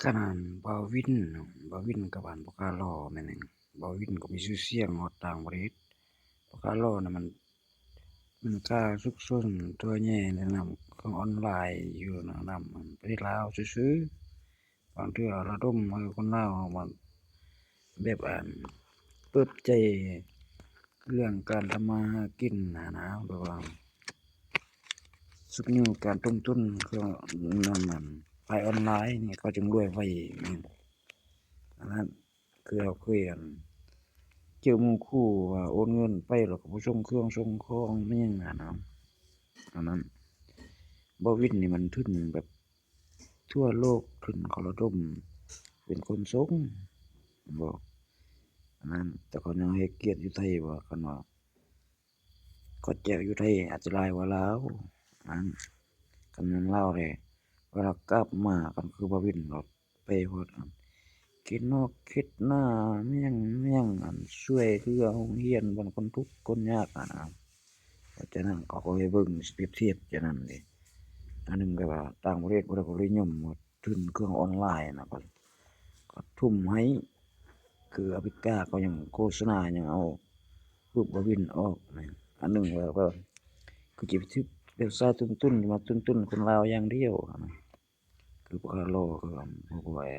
ຂະໜາດບ່າວວິນ ບ່າວວິນກັບອັນພໍ່ຄ້າຫຼໍ່ແມ່ນຫຍັງ ບ່າວວິນກໍມີຊື່ສຽງຮອດຕ່າງປະເທດ ພໍ່ຄ້າຫຼໍ່ນະມັນ ມັນຄ້າຊຸກຊົນທົ່ວແຍ່ແນະນຳເຄື່ອງອອນລາຍຢູ່ນຳປະເທດລາວຊື່ໆ ບາງເທື່ອລະດົມໃຫ້ຄົນລາວເຮົາມາແບບອັນເປີດໃຈເລື່ອງການທຳມາຫາກິນຫັ້ນນະ ແບບວ່າຊຸກຍູ້ການລົງທຶນເຄື່ອງນັ້ນນັ້ນ ຂາຍອອນລາຍນີ້ ເຂົາຈຶ່ງລວຍໄວແມ່ນ ອັນນັ້ນ ຄືເຮົາເຄີຍອັນເຈີໝູ່ຄູ່ວ່າໂອນເງິນໄປແລ້ວກໍບໍ່ສົ່ງເຄື່ອງສົ່ງຂອງແມ່ນຫຍັງຫັ້ນນະ ອັນນັ້ນ ບ່າວວິນນີ້ມັນທຶນແບບທົ່ວໂລກ ທຶນເຂົາລະດົມເປັນຄົນສົ່ງ ແມ່ນບໍ່ ອັນນັ້ນ ແຕ່ເຂົາຍັງໃຫ້ກຽດຢູ່ໄທວ່າ ຄັນວ່າ ເຂົາແຈກຢູ່ໄທອາດຈະຫຼາຍກວ່າລາວ ອັນນັ້ນ ຄັນແມ່ນລາວແທ້ ເວລາກັບມາ ຄັນຄືບ່າວວິນໂລດ ໄປຮອດອັນເຂດນອກເຂດນາ ແມ່ນຫຍັງແມ່ນຫຍັງ ອັນຊ່ວຍເຫຼືອໂຮງຮຽນບ່ອນຄົນທຸກຄົນຍາກຫັ້ນນະ ເພາະສະນັ້ນເຂົາກໍໃຫ້ເບິ່ງປຽບທຽບຈາກນັ້ນເດ້ ອັນໜຶ່ງກໍວ່າຕ່າງປະເທດບໍ່ໄດ້ກໍນິຍົມ ທຶນເຄື່ອງອອນລາຍນະ ກໍ ກໍທຸ່ມໃຫ້ ຄືອາຟຣິກາ ເຂົາຍັງໂຄສະນາ ຍັງເອົາຮູບບ່າວວິນອອກນະ ອັນໜຶ່ງແລ້ວກໍ ຄືຈະໄປຖືກແບບຊາຍຕຸ້ນໆ ມາຕຸ້ນໆ ຄົນລາວຢ່າງດຽວນະ ຄືພວກຂ້າລໍ ຄືອັນພວກຂ້ອຍ